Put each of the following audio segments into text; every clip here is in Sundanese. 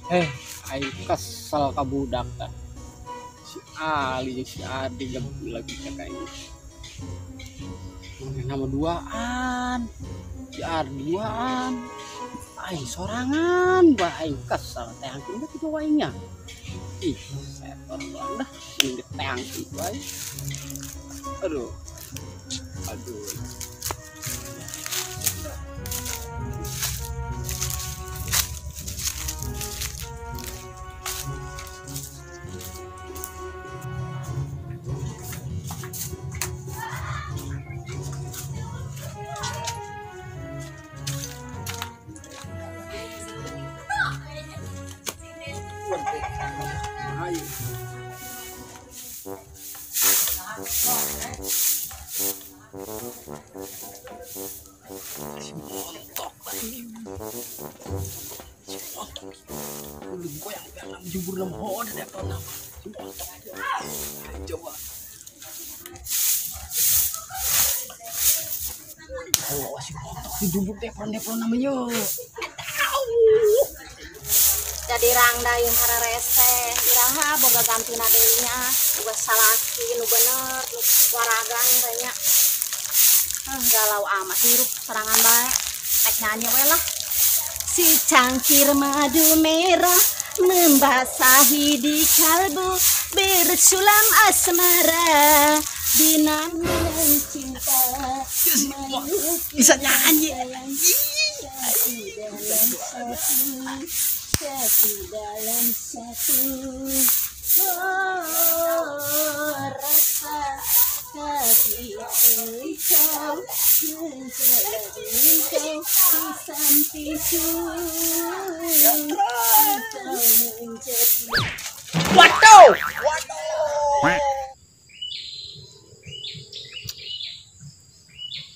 Aing kesel ka budak tah. Si Ali jeung si Adi lagi cek aing. Nama duaan. Si Ardi duaan. Aing sorangan, bah aing kesel teangkeun da kitu wae nya. Ih, setor doang dah, ini teangkeun wae. Aduh. Aduh. Ayo. Si montok lagi. Si montok. Lu goyang goyang jubur nama ada apa nama. Si montok. Coba. Oh, si montok di jubur depron-depron namanya. Jadi rangda yang hararese iraha boga gantina deui nya boga salaki nu bener nu waragang teh nya. Galau amat hirup serangan bae rek nyanyi we lah. Si cangkir madu merah membasahi di kalbu bersulam asmara binangan cinta. Bisa nyanyi. Satu dalam satu, oh, rasa tapi engkau menjadi engkau di sampingku, engkau menjadi. Waduh, waduh.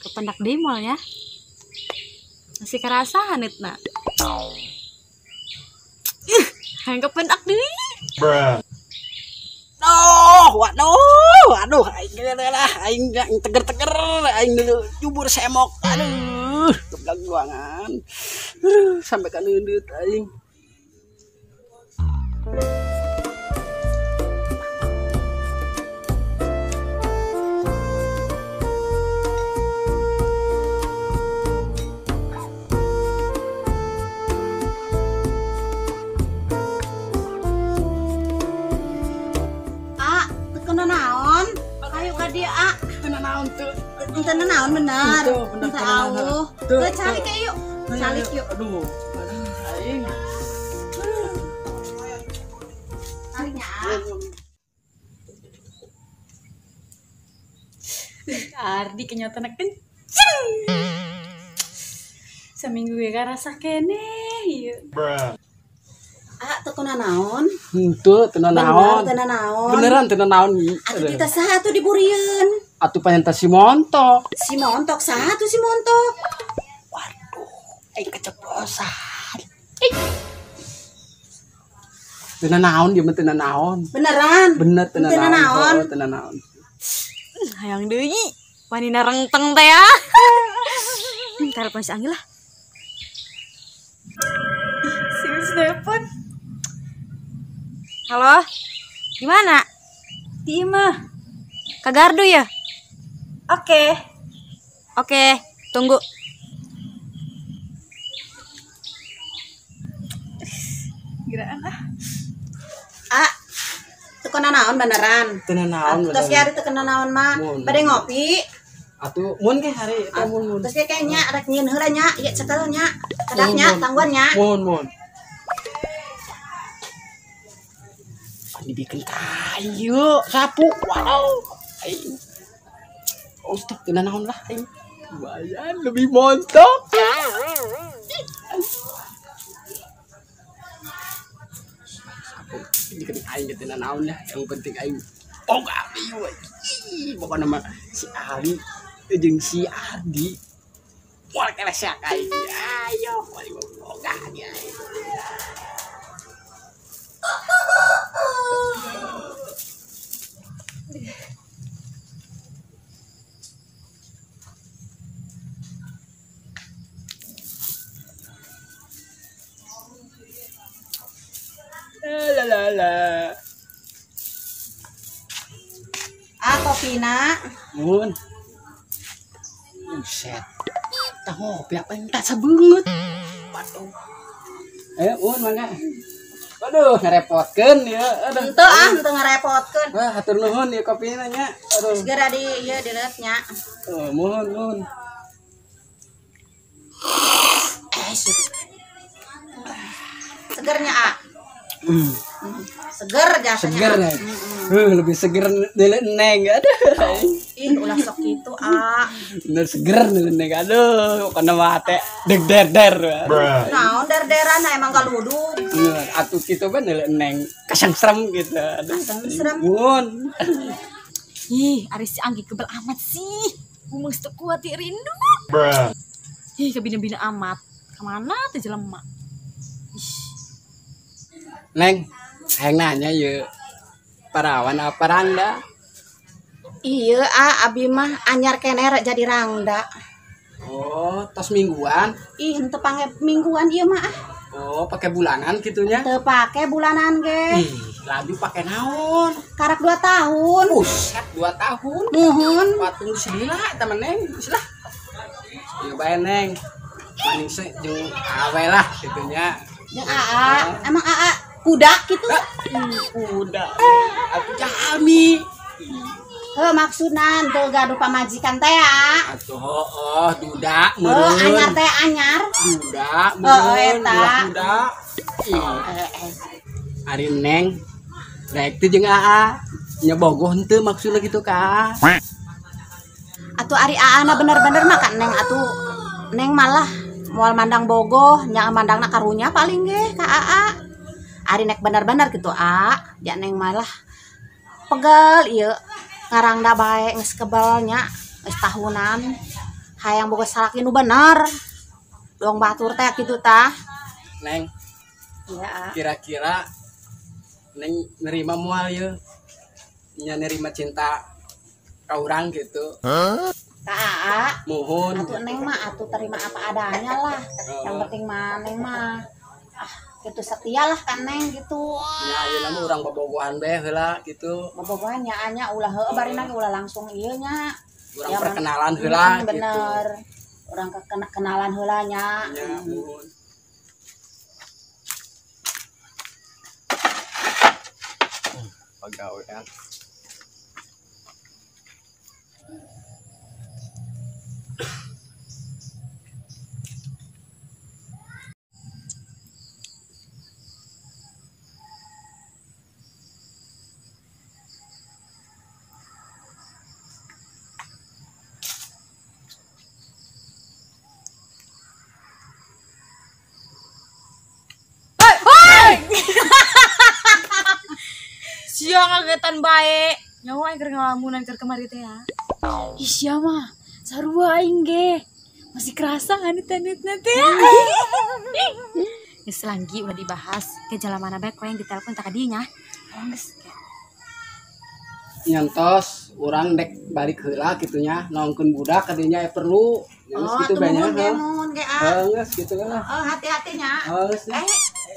Kependak di mall ya, masih kerasa hanitna. Hayang kependak deui. Duh, waduh, aduh, aing lah, aing teger-teger, aing dulu jubur semok, aduh, kebelang ruangan, aduh, sampai ka neundeut aing. Teu naon bener. Teu auh. Teu calik yuk. Calik yuk. Aduh. Aing. Caliknya. Ardi kenyataanna kenceng. Seminggu ge karasa keneh ieu. Ah, teu kuna naon? Henteu, teu naon. Teu naon. Beneran teu naon. Atuh kita saha atuh diburieun? Atuh panjang si montok. Si montok saha tuh si montok? Waduh, aing keceplosan. Teu naon dia mah teu naon. Beneran? Bener teu naon. Teu naon. Hayang deui. Wanina rengteng teh ya. Telepon si Anggi lah. Si telepon. Halo? Gimana? Di imah. Ka gardu ya? Oke. Oke, tunggu. Giraan ah. Ah, teu kana naon beneran? Teu naon. Terus ge ari teu kana naon mah. Bade ngopi. Atuh mun ge hari eta mun. Terus ge kayaknya rek nyieun heula nya, ieu cekel nya. Kedah nya, tangguan nya. Mun mun. Dibikin kayu sapu. Wow. Aing. Oh, stop teu naon lah aing. Lumayan lebih montok. Sapu dibikin aing teu naon lah, yang penting aing boga ieu. Pokona mah si Ali jeung si Ardi. Moal keresak aing. Ayo, boga dia. La la la. Ah, kopina. Mun. Buset. Tah ngopi apa yang tak sabeungeut. Waduh. Ayo, mun mangga. Waduh, ngerepotkeun ya. Aduh. Henteu ah, henteu ngerepotkeun. Wah, hatur nuhun ieu kopina nya. Aduh. Segera di ieu dileut nya. Oh, muhun, muhun. Segernya, ah. Seger jasanya. Seger ya. Lebih seger dari neng, aduh. Ih, ulah sok gitu, ah. Bener seger dari neng, aduh. Karena mate deg der der. Naon der-deran emang galudug. Atuh kitu kan dari neng kasang serem gitu. Aduh. Kasang serem. Mun. Ih, ari si Anggi kebel amat sih. Umang teu kuat rindu. Ih, kebina-bina amat. Kemana tuh jelema? Ih. Neng, hayang nanya yeuh. Parawan apa rangda? Iya, ah, abi mah anyar keneh jadi rangda. Oh, tos mingguan? Ih, henteu pake mingguan ieu mah ah. Oh, pakai bulanan gitunya? Teu pake bulanan ge. Ih, laju pake naon? Karak 2 tahun. Buset, 2 tahun. Muhun. Watung selila eta mah Neng, geus lah. Ieu bae Neng. Maning se jeung awe lah gitunya. Jeung aa, emang aa kuda gitu? Kuda. Aku jami. Heuh, maksudna teu gaduh pamajikan teh ya. Atuh heuh, duda meureun. Heuh, anyar teh anyar. Duda meureun, duda. Ari Neng daek teh jeung aa. Nya bogoh henteu maksudna kitu ka. Atuh ari aa na bener-bener mah ka Neng atuh Neng malah moal mandang bogoh, nya mandangna karunya paling ge ka aa. Ari nek bener-bener gitu a, ja Neng malah pegel ieu ngarangda bae geus kebel nya, geus tahunan. Hayang boga salaki nu bener. Dong batur teh kitu tah. Neng. Iya. Kira-kira Neng nerima moal ieu? Nya nerima cinta ka urang gitu. Huh? Ka aa. Muhun. Atuh Neng mah atuh terima apa adanya lah. Yang penting mah Neng mah ah gitu setia lah kan Neng gitu. Ya ayeuna mah urang bobogohan bae heula gitu. Bobogohan nya anya ulah heueuh barina ge ulah langsung ieu nya. Urang ya, perkenalan heula gitu. Bener. Urang kenalan heula nya. Ya, muhun. Pagawean. Sia ngagetan bae. Nyawa aing keur ngalamunan keur kamari teh ya. Ih sia mah sarua aing ge. Masih kerasa anut-anutna teh. Geus langgi ulah dibahas. Ke jalan mana bae kowe yang ditelepon tak ka dieu nya. Geus. Nyantos urang dek balik heula kitu nya, nongkeun budak kadinya aya perlu. Geus kitu bae nya. Muhun ge ah. Geus kitu lah. Oh, hati-hati nya. Oh, geus.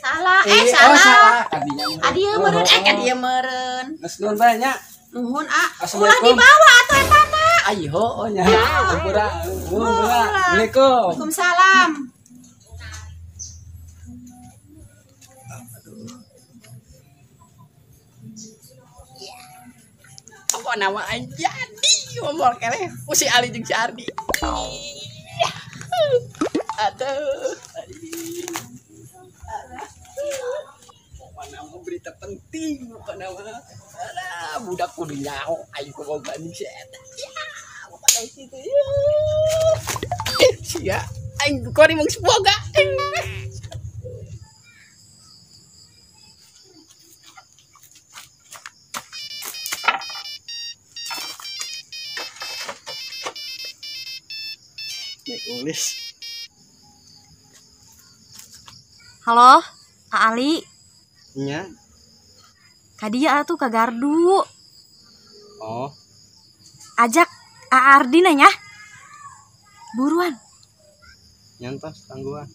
Salah, salah. Oh, salah. Kadinya. Adieu meureun, kadieu meureun. Geus nuhun bae nya. Nuhun ah. Ulah dibawa atuh eta na. Ai heueuh nya. Hampura. Nuhun Assalamualaikum. Waalaikumsalam. Apa nama aing jadi ngomong keleh ku si Ali jeung si Ardi. Aduh. Pokoknya mau berita penting, pokoknya mah. Alah, budak kudu nyaho aing kumaha banding si eta. Ya, pokoknya kitu. Sia, aing kori mung semoga. Ulis. Halo, Kak Ali. Nya. Kadia atuh ka gardu. Oh. Ajak A Ardi nanya. Buruan. Nyantos tangguhan.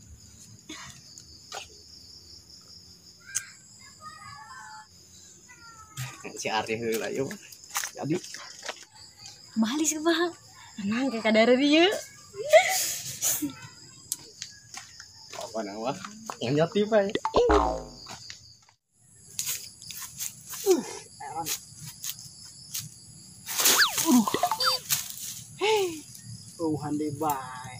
Si Ari heula yeuh. Jadi mahal sih mahal. Tenang kayak kadar dieu. Apa nama? Nganyoti bae. Hei. Euhan deui bae.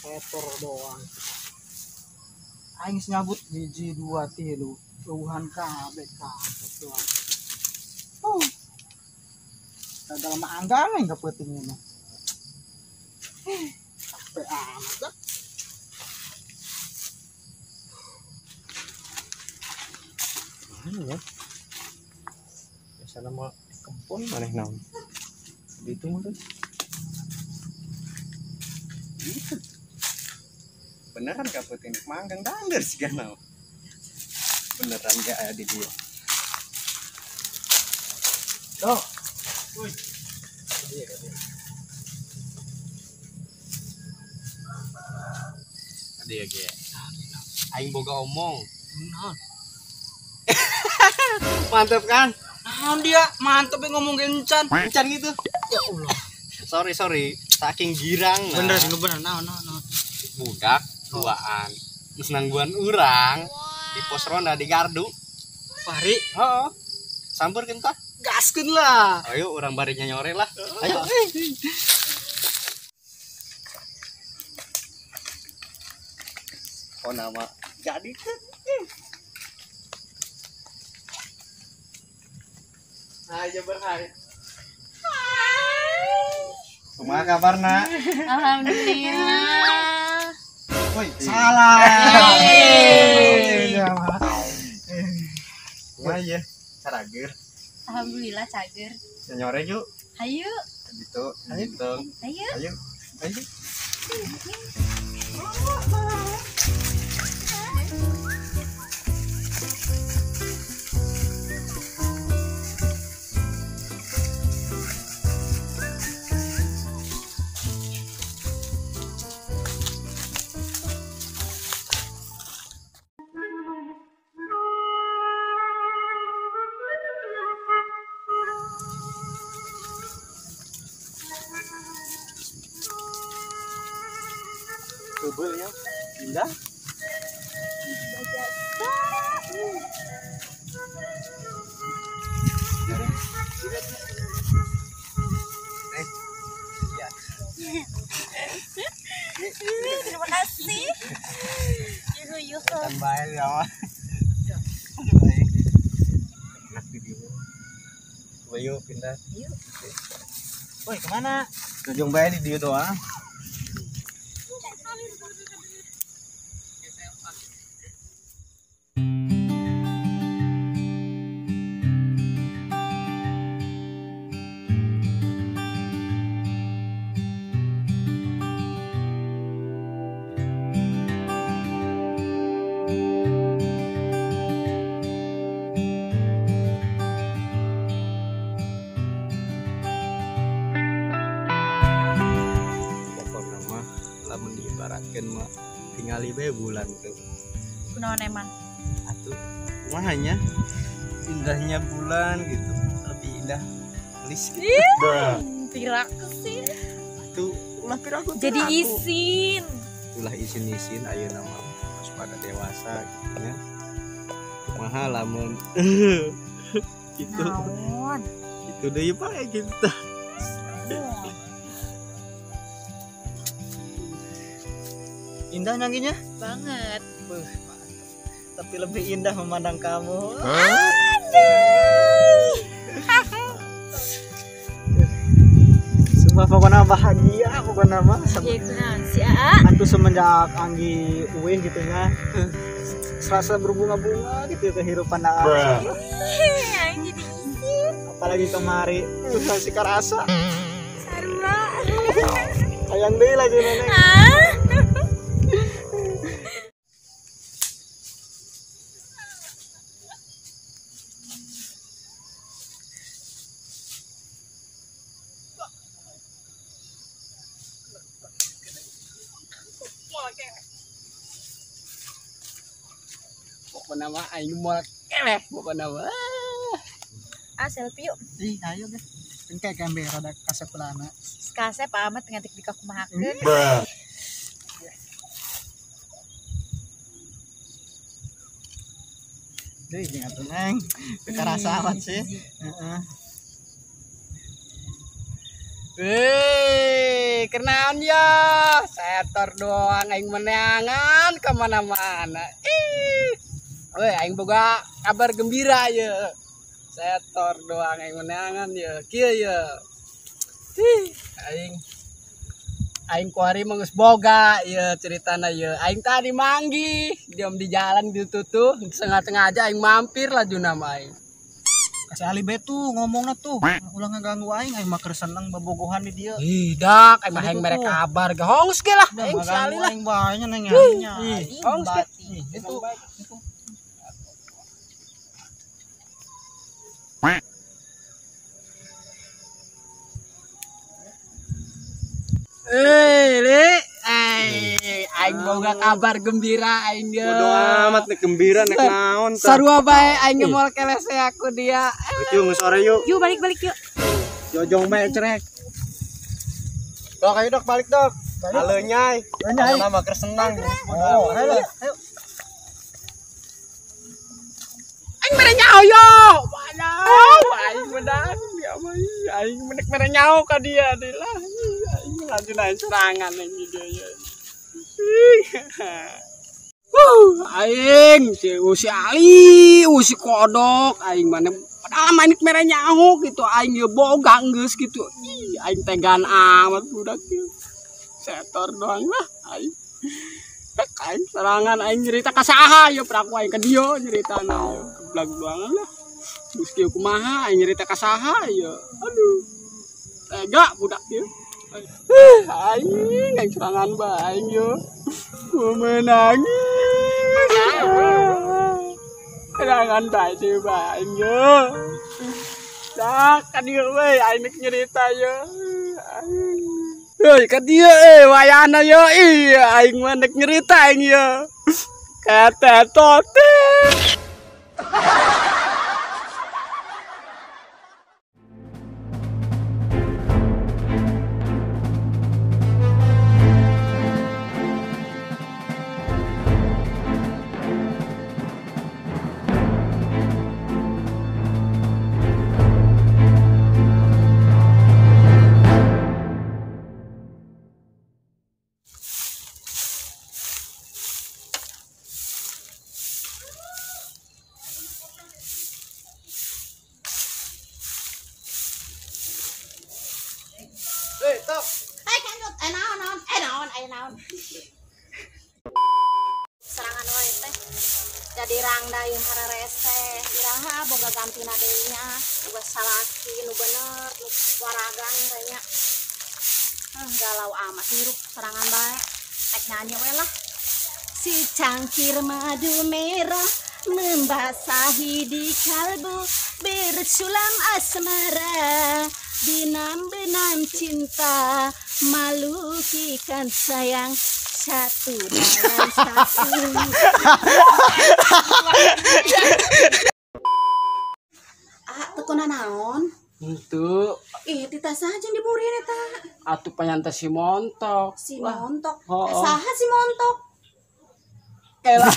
Motor doang. Aing geus nyabut 1 2 3. Euhan kabeh kabeh doang. Gagal manggang aing kapeuting ini. Capek amat dah. Mana ya? Biasana mah kempon maneh naon. Ditu mah tuh. Beneran kapeuting manggang dangder sih kan. Beneran gak ada di dia. Tuh. Woi. Dia ge. Aing boga omong. Naon? Mantep kan? Naon dia? Mantep ngomong gencan. Gencan gitu. Ya Allah. Sorry, saking girang. Nah. Bener sih bener. Naon naon. Budak duaan. Geus nangguan urang di pos ronda di gardu. Fahri, heeh. Sampeurkeun tah. Gaskeun lah. Ayo urang bari nyanyore lah. Ayo. Oh nama jadi kan. Ayo berhai. Hai. Kumaha kabarna? Alhamdulillah. Woi, salah. Kumaha ya? Carager. Alhamdulillah cager. Nyore yuk. Hayu. Gitu, gitu. Ayo. Ayo. Ayo. Kebel ya, indah. Terima kasih. Yuhu yuhu. Tambahin ya. Enak di dia. Yuk pindah. Yuk. Woi, kemana? Ujung bae di dia doang. Mah tingali bae bulan tuh. Kunaon eman? Atuh, kumaha nya? Indahnya bulan gitu, lebih indah gelis gitu. Piraku sih. Atuh, ulah piraku. Jadi isin. Ulah isin-isin ayeuna mah pas pada dewasa gitu nya. Kumaha lamun gitu. Naon? Gitu deui bae gitu. Indah nyanyinya? Banget. Tapi lebih indah memandang kamu. Aduh. Sumpah pokoknya bahagia pokoknya mah. Ya kunaon si Aa? Atuh semenjak Anggi uwih gitu nya. Serasa berbunga-bunga gitu kehidupan Aa. Aing jadi isin. Apalagi kemari, masih karasa. Sarua. Hayang deui lagi nenek. Pokoknya mah aing moal keleh pokoknya mah. Ah, selfie yuk. Ih, ayo deh. Engke kambe rada kasep lana. Kasep amat ngatik di kakumahakeun. Duh, jeung atuh Neng. Teu karasa amat sih. Heeh. Wih, kenaon ya? Setor doang aing meneangan kemana-mana. Ih. Weh, aing boga kabar gembira ya. Setor doang aing meneangan ya. Kieu ya. Ih, aing kuari mah geus boga ya ceritana ya. Aing tadi manggih, diam di jalan ditutuh, sengaja aing mampir lajuna mah aing. Kasih Ali betu ngomongna tuh, ulah ngaganggu aing, aing mah keur seneng babogohan di dieu. Ih, dak, aing mah hayang mere kabar ge hongs ge lah, aing si Ali lah. Aing bae nya neng nya. Hongs ge. Itu. Eh, Li, aing boga kabar gembira aing ge. Bodo amat nek gembira nek naon tah. Sarua bae aing ge moal kelese aku dia. Yuk geus sore yuk. Yuk balik-balik yuk. Jojong bae cerek. Dok, ayo dok balik dok. Aleunyai. Nama keur senang. Oh, ayo. Ayo. Aing mere nyaho yo. Waduh, aing menang ya mah. Aing menek mere nyaho ka dia deui lah. Aing lanjut aing serangan aing dia ya. Aing si Ali, si kodok, aing mana padahal main mere nyaho gitu, aing ye boga geus gitu. Ih, aing tegan amat budak ieu. Setor doang lah aing. Aing serangan aing nyerita ka saha ye peraku aing ka dieu nyeritana ye. Keblak doangan lah. Geus kieu kumaha aing nyerita ka saha ye. Aduh. Tega budak ieu. Aing aing serangan bae aing ye. Ku menangis. Serangan bae deui bae aing ye. Dah ka dieu we aing nek nyerita ye. Aing. Heuy ka dieu wayahna ye. Ih aing mah nek nyerita aing ye. Ketetote. Naon serangan wae teh jadi rangda ieu hararese iraha boga gantina deui nya boga salaki nu bener nu waragang teh nya. Galau amat hirup serangan bae rek nyanyi we lah. Si cangkir madu merah membasahi di kalbu bersulam asmara benam-benam cinta malukikan sayang satu dalam satu. Ah, tekona naon? Henteu. Ih, tita saha jeung diburian eta? Atuh panyanta si Montok. Si Montok. Oh, oh. Saha si Montok? Elah.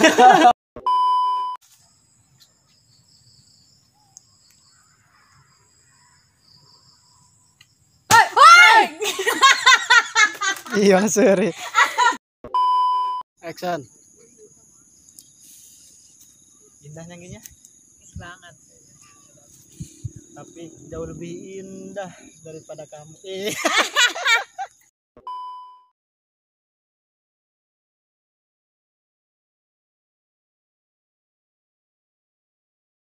Iya, seri. Action. Indahnya gini. Banget. Tapi jauh lebih indah daripada kamu.